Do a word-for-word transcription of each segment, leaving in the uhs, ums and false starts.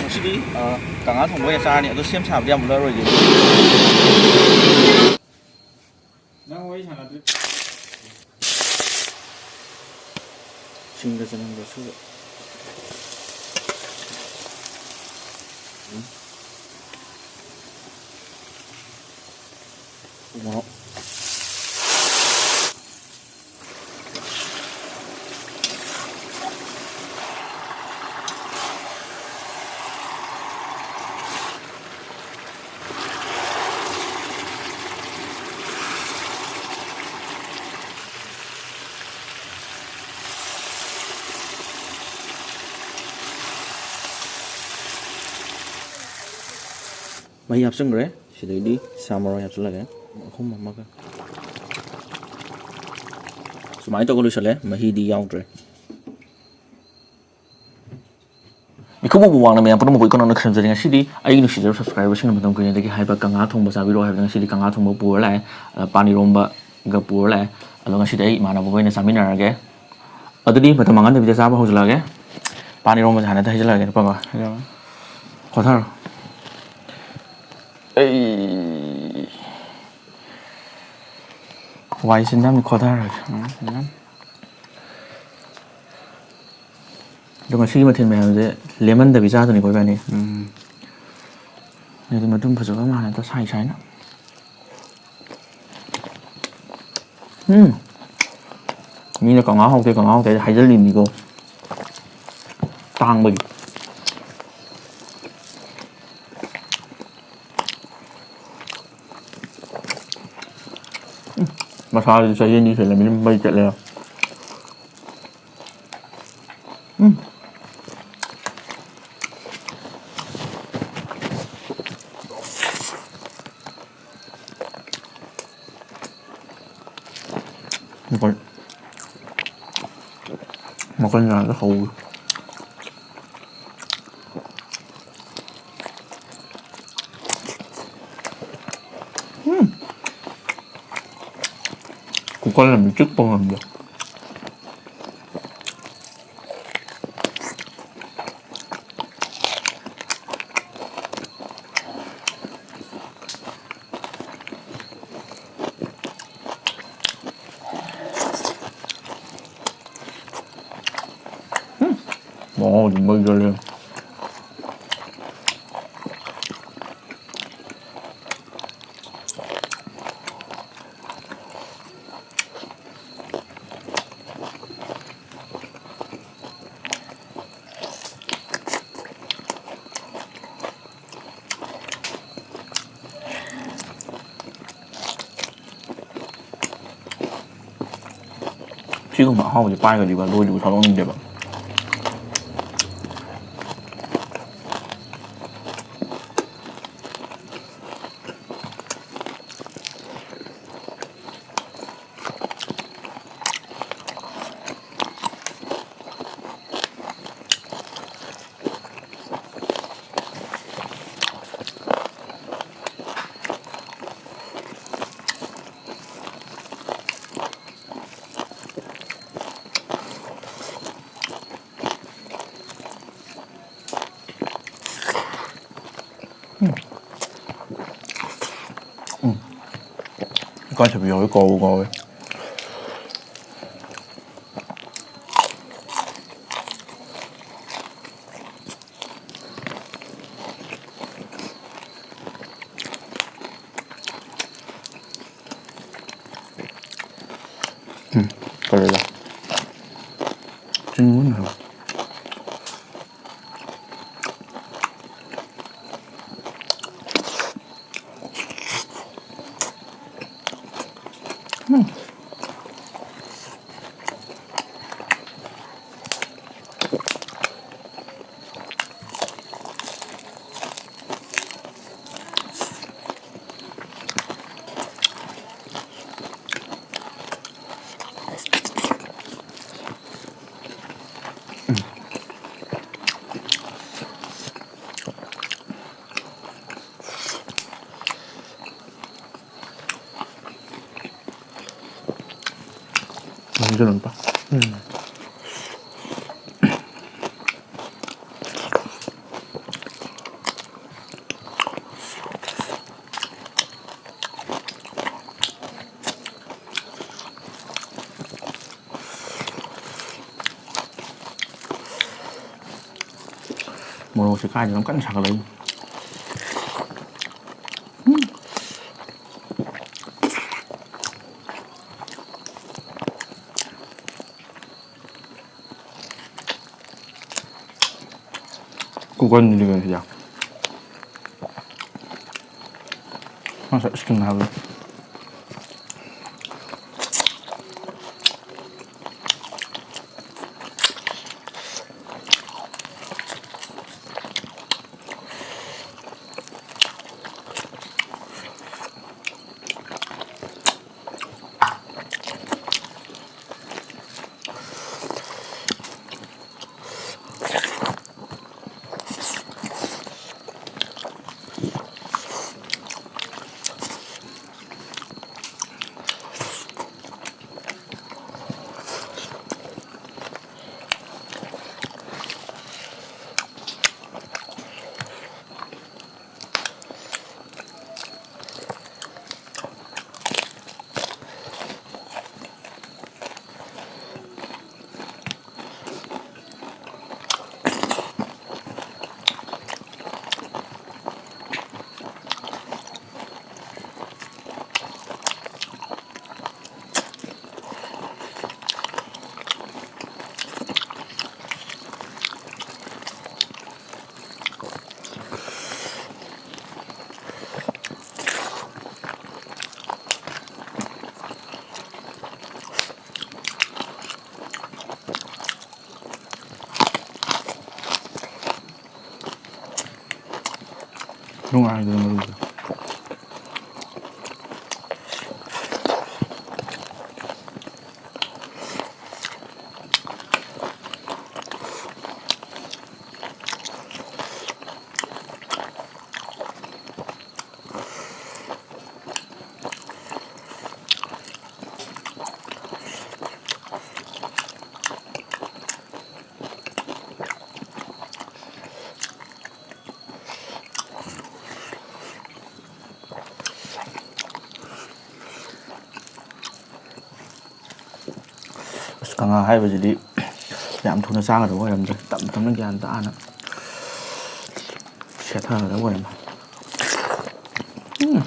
ꯉꯁꯤꯗꯤ, ꯑ, ꯀꯪꯉꯥ ꯊꯣꯡꯕ ꯑꯣꯏꯅ ꯆꯥꯔꯅꯤ꯫ ꯑꯗꯣ ꯁꯦꯝ ꯁꯥꯕꯗꯤ ꯌꯥꯝ ꯎꯠꯂꯔꯣꯏꯒꯦ꯫ ꯅꯪ ꯋꯥꯔꯤ ꯁꯥꯟꯅꯗ꯭ꯔꯤ꯫ ꯁꯤꯡꯒ ꯆꯅꯝꯒ ꯁꯨꯕ꯫ ꯎꯝ꯫ ꯎ ꯃꯣꯔꯣꯛ꯫ ꯃꯍꯤ ꯍꯥꯞꯆꯤꯟꯈ꯭ꯔꯦ꯫ ꯁꯤꯗꯩꯗꯤ ꯁꯥ ꯃꯔꯣꯏ ꯍꯥꯞꯆꯤꯜꯂꯒꯦ꯫ ꯑꯍꯨꯝ ꯑꯃꯒ꯫ ꯁꯨꯃꯥꯏꯅ ꯇꯧꯔꯒ ꯂꯣꯏꯁꯤꯜꯂꯦ꯫ ꯃꯍꯤꯗꯤ ꯌꯥꯎꯗ꯭ꯔꯦ꯫ ꯃꯤꯀꯨꯞ ꯑꯃꯕꯨ ꯋꯥꯡꯅ ꯃꯌꯥꯝ ꯄꯨꯝꯅꯃꯛꯄꯨ ꯏꯀꯣꯟ ꯀꯣꯟꯅ ꯈꯨꯔꯨꯝꯖꯔꯤ꯫ ꯉꯁꯤꯗꯤ ꯑꯩꯒꯤ ꯅꯨꯡꯁꯤꯖꯔꯕ subscriberꯁꯤꯡꯅ ꯃꯇꯝ ꯀꯨꯏꯅꯗꯒꯤ ꯍꯥꯏꯕ ꯀꯪꯉꯥ ꯊꯣꯡꯕ ꯆꯥꯕꯤꯔꯛꯑꯣ ꯍꯥꯏꯕꯗ ꯉꯁꯤꯗꯤ ꯀꯪꯉꯥ ꯊꯣꯡꯕ ꯄꯨꯔ ꯂꯥꯛꯑꯦ꯫ ꯑ, ꯄꯥꯟ ꯏꯔꯣꯝꯕꯒ ꯄꯨꯔ ꯂꯥꯛꯑꯦ꯫ ꯑꯗꯣ ꯉꯁꯤꯗꯤ ꯑꯩ ꯏꯃꯥꯟꯅꯕ ꯍꯣꯏꯅ ꯆꯥꯃꯤꯟꯅꯔꯒꯦ꯫ ꯑꯗꯨꯗꯤ ꯃꯇꯝ ꯃꯥꯡꯍꯟꯗꯕꯤꯗ ꯆꯥꯕ ꯍꯧꯖꯤꯜꯂꯛꯑꯒꯦ꯫ ꯄꯥꯟ ꯏꯔꯣꯝꯕꯁꯦ ꯍꯥꯟꯅ ꯍꯩꯖꯤꯜꯂꯛꯑꯒꯦ꯫ ꯅꯨꯄꯥ ꯑꯃ ꯍꯩꯖꯤꯜꯂꯣ꯫ ꯈꯣꯊꯔꯣ꯫ ꯑꯩ ꯋꯥꯏ ꯆꯤꯟꯗꯝꯅꯤ, ꯈꯣꯊꯔꯒꯦ꯫ ꯎꯝ, ꯎꯝ꯫ ꯑꯗꯣ ꯉꯁꯤꯒꯤ ꯃꯊꯦꯜ ꯃꯌꯥꯝꯁꯦ ꯂꯦꯝꯍꯟꯗꯕꯤ ꯆꯥꯗꯣꯏꯅꯤꯀꯣ ꯏꯕꯥꯅꯤ꯫ ꯎꯝ꯫ ꯑꯗꯨꯗꯤ ꯃꯇꯨꯝ ꯐꯖꯕ ꯑꯃ ꯍꯥꯟꯅ ꯁꯥꯏ ꯁꯥꯏꯅ꯫ ꯎꯝ꯫ ꯃꯤꯅ ꯀꯪꯉꯥ ꯍꯥꯎꯇꯦ, ꯀꯪꯉꯥ ꯍꯥꯎꯇꯦ ꯍꯥꯏꯖꯜꯂꯤꯅꯤꯀꯣ꯫ ꯇꯥꯡꯕꯒꯤ꯫ ꯎꯝ꯫ ꯃꯁꯥꯗꯤ ꯆꯍꯤ ꯑꯅꯤ ꯁꯨꯔꯦ ꯃꯌꯨꯝ ꯃꯩ ꯆꯠꯂꯦ꯫ ꯎꯝ꯫ ꯃꯈꯜ, ꯃꯈꯜ ꯃꯌꯥꯝꯗ ꯍꯧꯋꯤ꯫ ꯎꯝ꯫ ꯀꯨꯀꯔ ꯑꯃ ꯆꯤꯛꯄ ꯉꯝꯗꯦ꯫ ꯃꯍꯥꯎꯗꯤ ꯃꯩ ꯆꯠꯂꯦ꯫ ꯁꯤꯒꯨꯝꯕ ꯑꯍꯥꯎꯕꯁꯦ ꯄꯥꯏꯒꯗꯤꯕ ꯂꯣꯏꯗ꯭ꯔꯤꯕ ꯊꯥꯗꯣꯛꯅꯤꯡꯗꯦꯕ꯫ ꯎꯝ꯫ ꯏꯀꯥꯏꯊꯕꯤ ꯌꯥꯎꯋꯤ, ꯀꯥꯎꯕꯨ ꯀꯥꯎꯋꯦ꯫ ꯎꯝ, ꯀꯔꯤꯔꯥ? ꯆꯤꯡꯒꯨꯝ ꯍꯥꯏꯕ꯫ ꯎꯝ꯫ ꯎꯝ꯫ ꯃꯣꯔꯣꯛꯁꯦ ꯀꯥꯏꯗꯅꯣ ꯀꯟꯅ ꯁꯥꯒꯠꯂꯛꯏ꯫ ꯀꯨꯀꯔꯅꯤꯅꯦ ꯀꯩꯅꯣ ꯁꯤꯗꯤ꯫ ꯃꯥꯁꯨ ꯏꯁꯀꯤꯟ ꯍꯥꯏꯕꯗꯣ꯫ ꯅꯨꯡꯉꯥꯏꯗꯅ ꯃꯔꯨꯗꯣ꯫ ꯉꯥ ꯍꯥꯏꯕꯁꯤꯗꯤ ꯌꯥꯝ ꯊꯨꯅ ꯆꯥꯒꯗꯕ ꯑꯣꯏꯔꯝꯗ꯭ꯔꯦ꯫ ꯇꯞ ꯇꯞꯅ ꯒ꯭ꯌꯥꯟ ꯇꯥꯅ ꯁꯦꯠꯊꯒꯗꯕ ꯑꯣꯏꯔꯝꯃꯦ꯫ ꯎꯝ꯫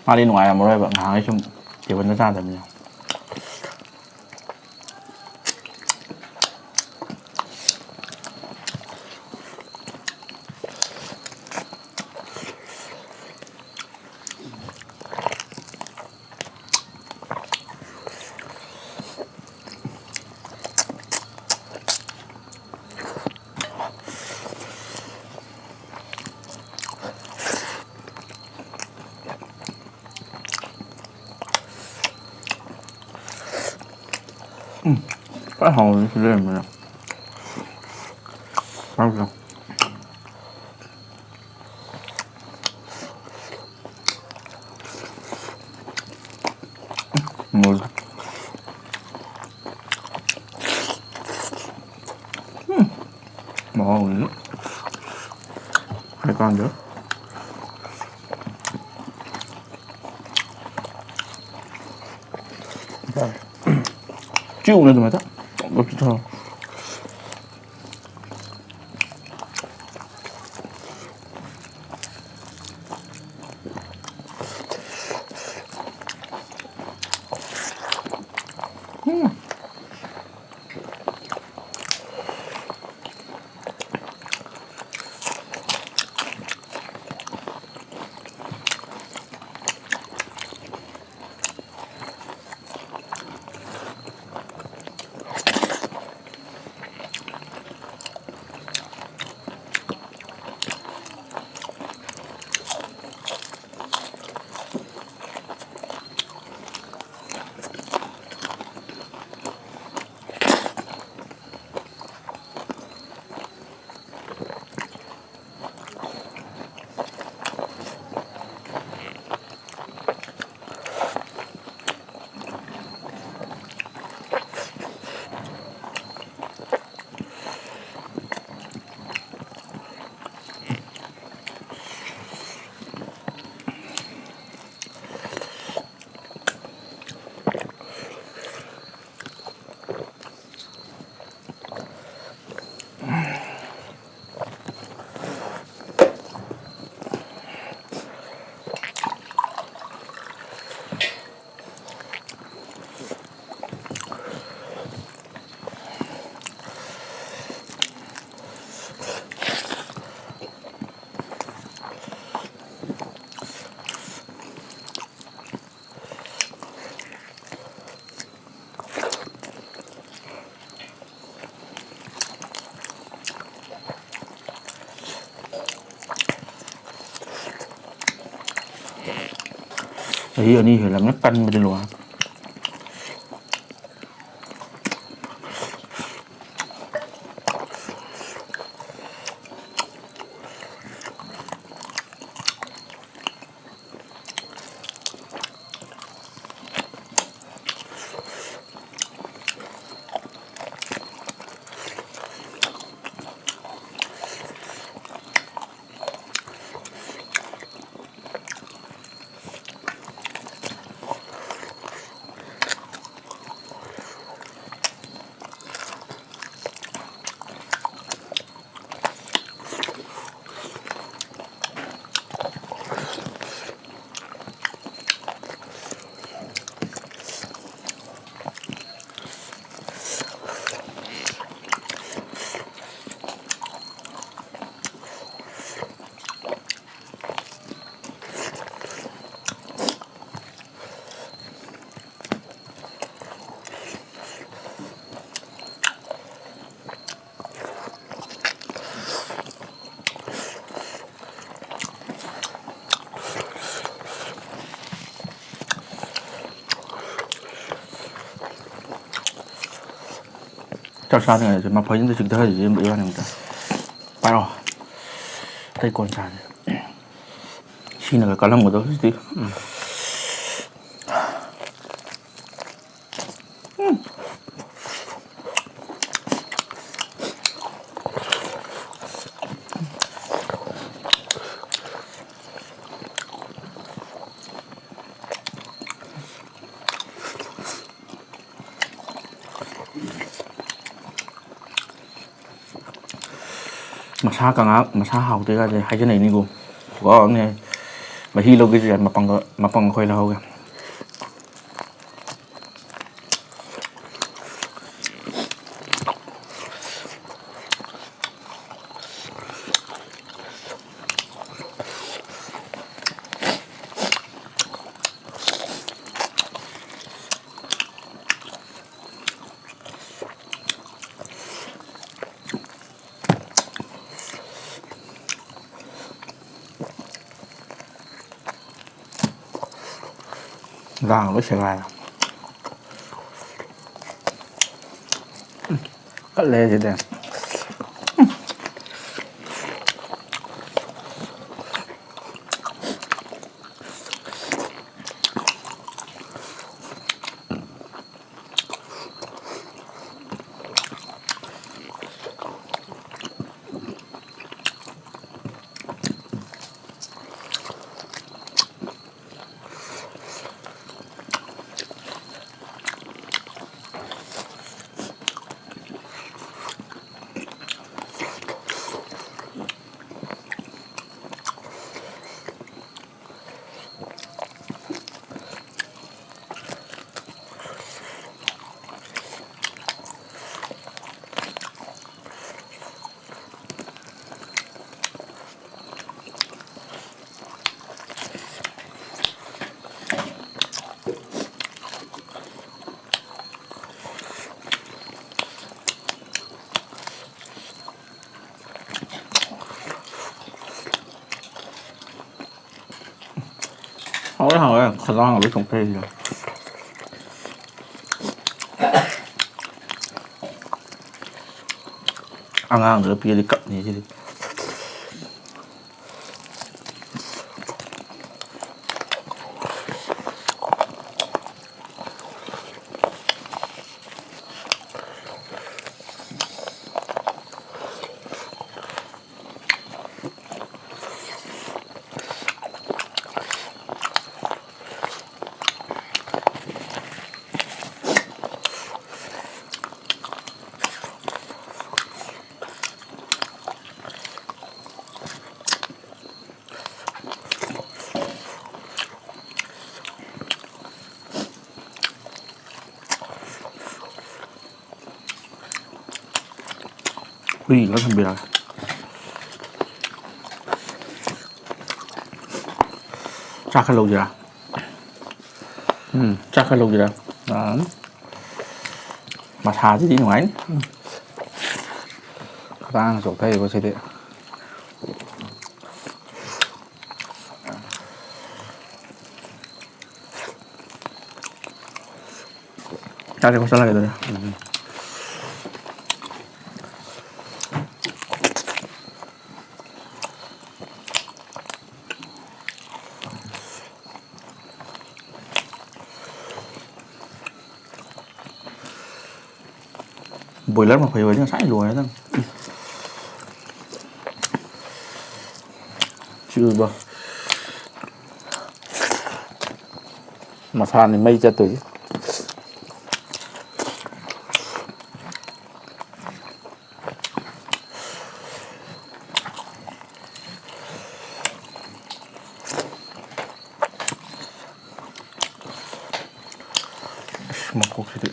ꯃꯥꯗꯤ ꯅꯨꯡꯉꯥꯏꯔꯝꯃꯔꯣꯏꯕ, ꯉꯍꯥꯟꯈꯩ ꯁꯨꯝ ꯇꯦꯕꯜꯗ ꯆꯥꯗꯕꯅꯤꯅ꯫ ꯎꯝ, ꯈ꯭ꯋꯥꯏ ꯍꯥꯎꯕꯗꯤ ꯁꯤ ꯂꯩꯔꯝꯃꯦꯅꯦ꯫ ꯆꯥꯎ, ꯆꯥꯎ꯫ ꯎꯝ, ꯂꯣꯏꯔꯦ꯫ ꯎꯝ, ꯃꯍꯥꯎꯁꯤꯗꯤ꯫ ꯍꯥꯏꯀꯥꯟꯗ꯫ ꯆꯤꯛꯎꯅꯦ ꯑꯗꯨꯃꯥꯏꯅ꯫ ꯇꯞ ꯇꯞ ꯆꯤꯛꯊꯔꯣ꯫ ꯎꯝ꯫ ꯆꯍꯤ ꯑꯅꯤ ꯍꯦꯜꯂꯝꯅ ꯀꯟꯕꯗꯤ ꯂꯣꯏꯔꯦ꯫ ꯆꯥꯛ ꯆꯥꯗ꯭ꯔꯤꯉꯩꯗ ꯃꯐꯩꯁꯤꯗ ꯆꯤꯛꯊꯔꯤꯁꯦ ꯏꯕꯥꯅꯤ ꯑꯝꯇ ꯄꯥꯏꯔꯣ꯫ ꯑꯇꯩ ꯀꯣꯟ ꯆꯥꯁꯦ꯫ ꯁꯤꯅꯒ ꯀꯜꯂꯝꯒꯗꯧ ꯍꯧꯖꯤꯛꯇꯤ꯫ ꯃꯁꯥ ꯀꯪꯉꯥ ꯃꯁꯥ ꯍꯥꯎꯇꯦ ꯀꯥꯏꯗꯤ ꯍꯥꯏꯖꯅꯩꯅꯤꯀꯣ꯫ ꯄꯨꯔꯥꯅꯦ꯫ ꯃꯍꯤ ꯂꯧꯒꯦꯁꯨ ꯌꯥꯏ, ꯃꯄꯪꯒ, ꯃꯄꯪ ꯑꯩꯈꯣꯏ ꯂꯧꯍꯧꯒꯦ꯫ ꯏꯟꯖꯥꯡ ꯂꯣꯏ ꯁꯦꯒꯥꯏꯔꯦ꯫ ꯎꯝ, ꯀꯠꯂꯦ ꯁꯤꯗꯤ꯫ ꯍꯥꯎꯔꯦ, ꯍꯥꯎꯔꯦ꯫ ꯈꯗꯥꯡꯒ ꯂꯣꯏ ꯆꯣꯛꯊꯩꯁꯤꯗ꯫ ꯑꯉꯥꯡꯗꯨꯗ ꯄꯤꯔꯗꯤ ꯀꯞꯅꯤ ꯁꯤꯗꯤ꯫ ꯍꯨꯏ ꯈꯔ ꯊꯝꯕꯤꯔꯛꯑꯒꯦ꯫ ꯆꯥꯛ ꯈꯔ ꯂꯧꯁꯤꯔꯥ? ꯎꯝ, ꯆꯥꯛ ꯈꯔ ꯂꯧꯁꯤꯔꯥ? ꯑꯥ, ꯃꯁꯥꯁꯤꯗꯤ ꯅꯨꯡꯉꯥꯏꯅꯤ꯫ ꯎꯝ꯫ ꯈꯗꯥꯡ ꯆꯣꯛꯊꯩꯕ ꯁꯤꯗꯤ꯫ ꯆꯥꯛꯁꯦ ꯈꯔ ꯆꯥꯔꯒꯦ ꯑꯗꯨꯗꯤ꯫ ꯕꯣꯏꯂꯔ ꯃꯐꯩ ꯑꯣꯏꯔꯗꯤ ꯉꯁꯥꯏ ꯂꯣꯏꯔꯗꯝꯅꯤ꯫ ꯁꯤꯕꯣ꯫ ꯃꯁꯥꯅꯤ ꯃꯩ ꯆꯠꯇꯣꯏꯁꯦ꯫ ꯑꯁ, ꯃꯀꯣꯛꯁꯤꯗꯤ꯫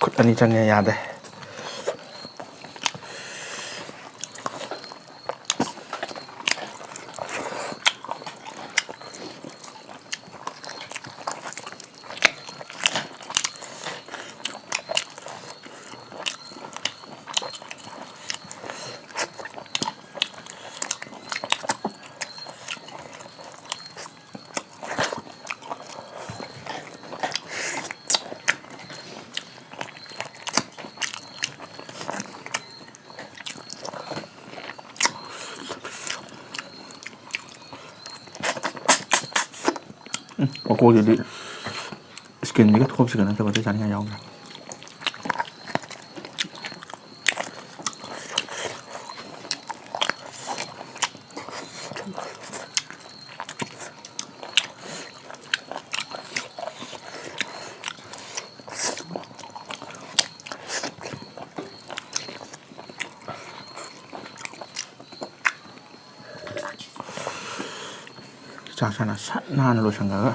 ꯈꯨꯠ ꯑꯅꯤ ꯆꯪꯉꯦ, ꯌꯥꯗꯦ꯫ ꯎꯝ, ꯃꯀꯣꯛꯁꯤꯗꯤ ꯁ꯭ꯀꯤꯟꯁꯤꯒ ꯊꯣꯛꯁꯤꯒ ꯅꯠꯇꯕ ꯑꯇꯩ ꯆꯥꯅꯤꯡꯉꯥꯏ ꯌꯥꯎꯗ꯭ꯔꯦ꯫ ꯆꯥꯛ ꯆꯥꯅ ꯁꯠ ꯅꯥꯟꯅ ꯂꯣꯏꯁꯟꯈ꯭ꯔꯒ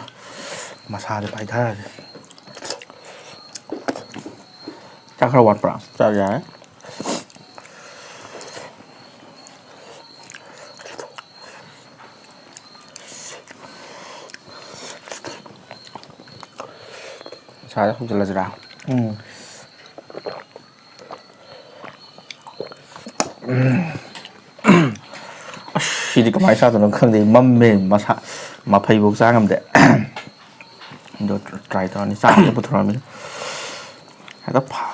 ꯃꯁꯥꯁꯦ ꯄꯥꯏꯊꯔꯁꯦ꯫ ꯆꯥꯛ ꯈꯔ ꯋꯥꯠꯄ꯭ꯔꯥ? ꯆꯥꯛ ꯌꯥꯔꯦ꯫ ꯃꯁꯥꯁꯦ ꯍꯧꯖꯤꯜꯂꯁꯤꯔꯥ? ꯎꯝ꯫ ꯑꯁ, ꯁꯤꯗꯤ ꯀꯃꯥꯏꯅ ꯆꯥꯗꯣꯏꯅꯣ ꯈꯪꯗꯦ꯫ ꯃꯝꯃꯦ ꯃꯁꯥ꯫ ꯃꯐꯩꯐꯧ ꯆꯥ ꯉꯝꯗꯦ꯫ ꯑꯗꯣ try ꯇꯧꯔꯅꯤ꯫ ꯆꯥꯛ ꯑꯝꯇ ꯄꯨꯊꯣꯔꯛꯑꯝꯃꯤꯅ꯫ ꯍꯦꯛꯇ ꯐ-,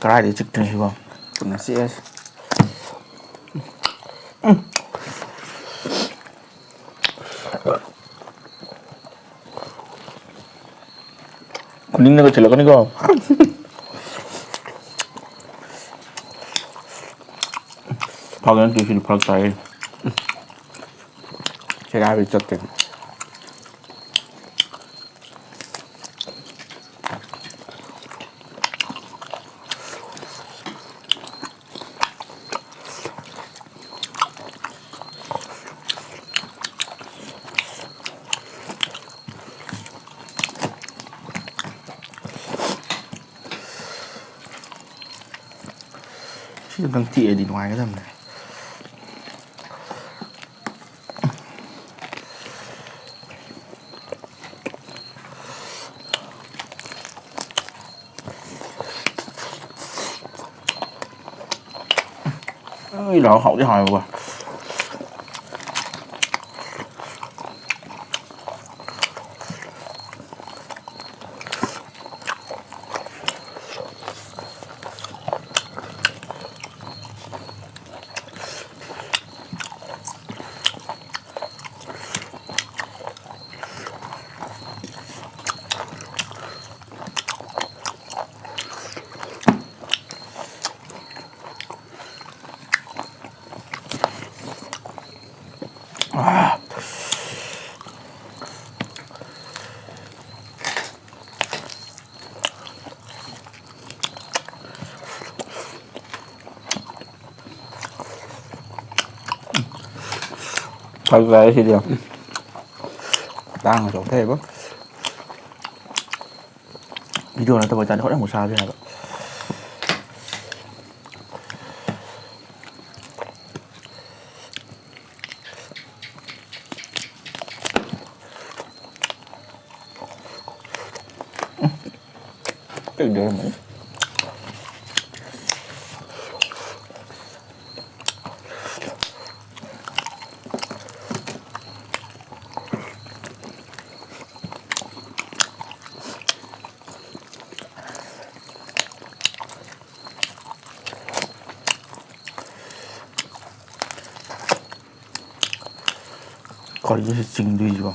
ꯀꯔꯥꯏꯗꯒꯤ ꯆꯤꯛꯇꯣꯏꯅꯣ ꯁꯤꯕꯣ? ꯊꯨꯅ ꯆꯤꯛꯑꯁꯤ꯫ ꯈꯨꯅꯤꯡꯅꯒ ꯊꯤꯜꯂꯛꯀꯅꯤꯀꯣ꯫ ꯐꯥꯒꯤ ꯅꯠꯇꯦ, ꯁꯤꯗꯤ ꯐꯔꯛ ꯇꯥꯏꯌꯦ꯫ ꯁꯦꯒꯥꯏꯕꯗꯤ ꯆꯠꯇꯦ꯫ ꯁꯤ ꯑꯝꯇꯪ ꯇꯦꯛꯑꯗꯤ ꯅꯨꯡꯉꯥꯏꯒꯗꯕꯅꯦ꯫ ꯎꯏ ꯂꯥꯎ, ꯍꯥꯎꯗꯤ ꯍꯥꯎꯋꯦꯕ꯫ ꯐꯖꯔꯦ ꯁꯤꯗꯤ꯫ ꯇꯥꯡꯅ ꯆꯣꯛꯊꯩꯕ꯫ Video ꯅꯠꯇꯕ ꯑꯣꯏꯇꯥꯔꯗꯤ ꯍꯣꯔꯦꯟ ꯑꯃꯨꯛ ꯆꯥꯕ ꯌꯥꯕ꯫ ꯀꯩꯗꯧꯔꯝꯃꯅꯤ? ꯀꯔꯤꯅꯣ ꯁꯤ ꯆꯤꯡꯗꯣꯏꯁꯤꯕꯣ?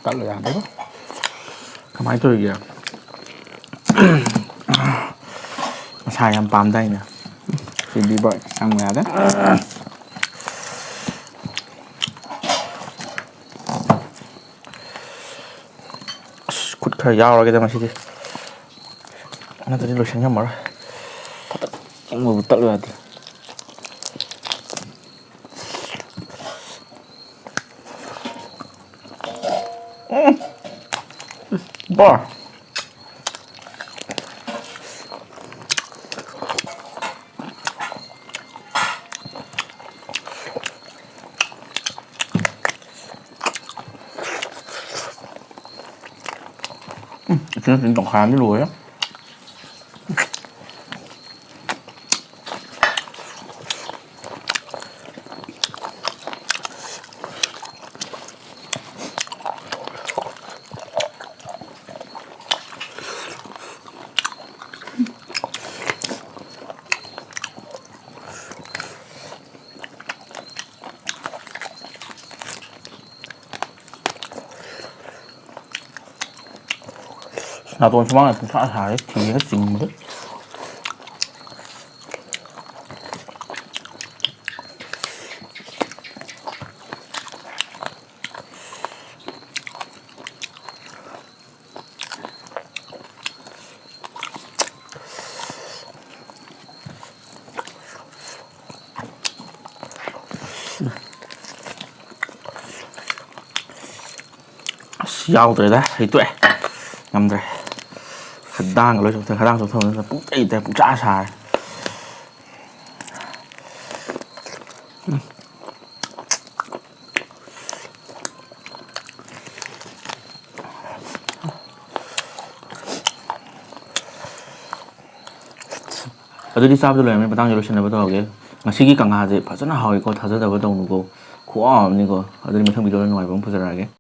ꯇꯠꯂꯣ ꯌꯥꯗꯦꯕ꯫ ꯀꯃꯥꯏꯅ ꯇꯧꯔꯤꯒꯦ? ꯃꯁꯥ ꯌꯥꯝ ꯄꯥꯝꯗꯥꯏꯅꯦ꯫ ꯁꯤꯗꯤ ꯕꯣꯏ, ꯆꯪꯕ ꯌꯥꯗꯦ꯫ ꯑꯁ, ꯈꯨꯠ ꯈꯔ ꯌꯥꯎꯔꯒꯦꯗ ꯉꯁꯤꯗꯤ, ꯅꯠꯇ꯭ꯔꯗꯤ ꯂꯣꯏꯁꯟ ꯉꯝꯃꯔꯣꯏ꯫ ꯐꯠ ꯆꯪꯕꯕꯨ ꯇꯠꯂꯨ ꯌꯥꯗꯦ꯫ ꯎꯝ꯫ ꯕꯥ꯫ ꯎꯝ, ꯏꯆꯤꯟ ꯏꯆꯤꯟ ꯇꯧꯈꯥꯏꯔꯗꯤ ꯂꯣꯏꯔꯦ꯫ ꯅꯥꯇꯣꯟ ꯁꯨꯃꯥꯡꯅ ꯄꯨꯡꯁꯥ ꯁꯥꯔꯦ, ꯊꯤꯔꯒ ꯆꯤꯡꯕꯗ꯫ ꯑꯁ, ꯌꯥꯎꯗ꯭ꯔꯦꯗ, ꯍꯩꯇꯣꯛꯑꯦ, ꯉꯝꯗ꯭ꯔꯦ꯫ ꯈꯗꯥꯡꯒ ꯂꯣꯏ ꯆꯣꯛꯊꯩ, ꯈꯗꯥꯡ ꯆꯣꯛꯊꯕꯅꯤꯅ ꯄꯨꯡꯇꯩ ꯇꯩ, ꯄꯨꯡꯆꯥ ꯁꯥꯔꯦ꯫ ꯑꯗꯨꯗꯤ ꯆꯥꯕꯗ ꯂꯣꯏꯔꯝꯃꯦ, ꯃꯇꯥꯡꯁꯦ ꯂꯣꯏꯁꯤꯟꯅꯕ ꯇꯧꯔꯒꯦ꯫ ꯉꯁꯤꯒꯤ ꯀꯪꯍꯥꯁꯦ ꯐꯖꯅ ꯍꯥꯎꯏꯀꯣ, ꯊꯥꯖꯗꯕ ꯇꯧꯅꯨꯀꯣ, ꯈꯨꯍꯥꯎ ꯑꯃꯅꯤꯀꯣ꯫ ꯑꯗꯨꯗꯤ ꯃꯊꯪ ꯚꯤꯗꯤꯑꯣꯗ ꯅꯨꯡꯉꯥꯏꯕ ꯑꯃ ꯄꯨꯖꯔꯛꯑꯒꯦ꯫